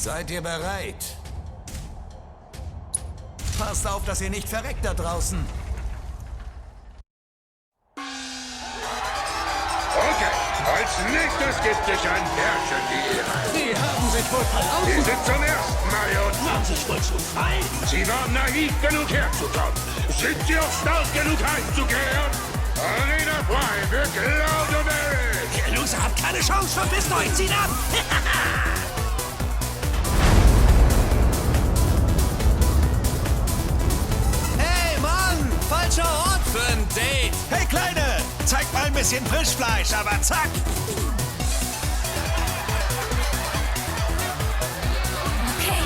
Seid ihr bereit? Passt auf, dass ihr nicht verreckt da draußen. Okay, als nächstes gibt es ein Pärchen die Ehre. Die haben sich wohl verlaufen. Sie sind zum ersten Mal hier unten. Waren sich wohl zu frei. Sie waren naiv genug herzukommen. Sind Sie auch stark genug heimzukehren? Arena frei für Cloud und Eric. Ihr Loser habt keine Chance, verpisst euch, zieht ab! Hey, Mann! Falscher Ort für ein Date! Hey, Kleine! Zeig mal ein bisschen Frischfleisch, aber zack! Okay,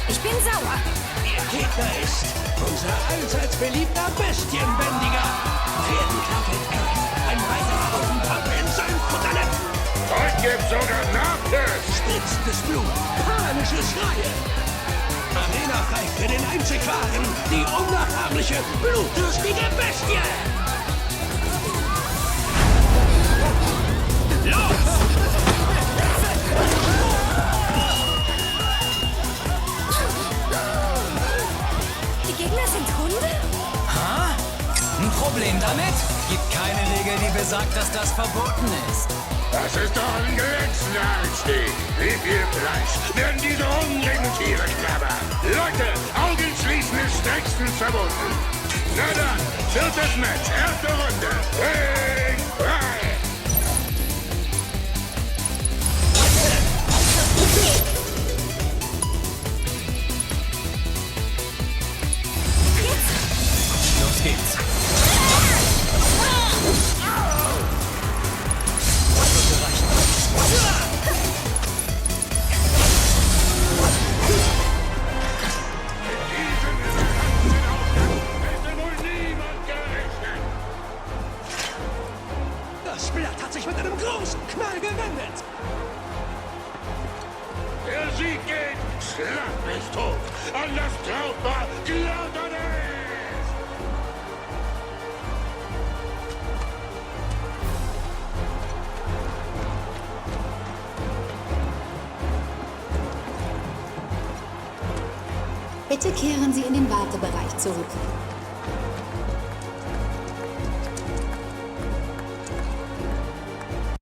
ich bin sauer. Ihr Gegner ist unser allseits beliebter Bestienbändiger. Pferdenknappigkeit, ein weiterer Haufen Pump-Enzyme und dann Heute gibt's sogar Nachtisch. spritzendes Blut, panische Schreie. Arena frei für den einzig wahren, die unnachahmliche, blutdürstige Bestie. Los! Die Gegner sind Hunde? Ein Problem damit? Gibt keine Regel, die besagt, dass das verboten ist. Das ist doch ein glänzender Einstieg. Wie viel Fleisch werden diese hungrigen Tiere knabbern? Leute, Augen schließen ist strengstens verboten. Na dann, viertes Match, erste Runde. Ring frei! Los geht's. Hätte wohl niemand gerechnet. Das Blatt hat sich mit einem großen Knall gewendet. Der Sieg geht, Schlag mich tot. An das Trautpaar Cloud und Eric. Bitte kehren Sie in den Wartebereich zurück.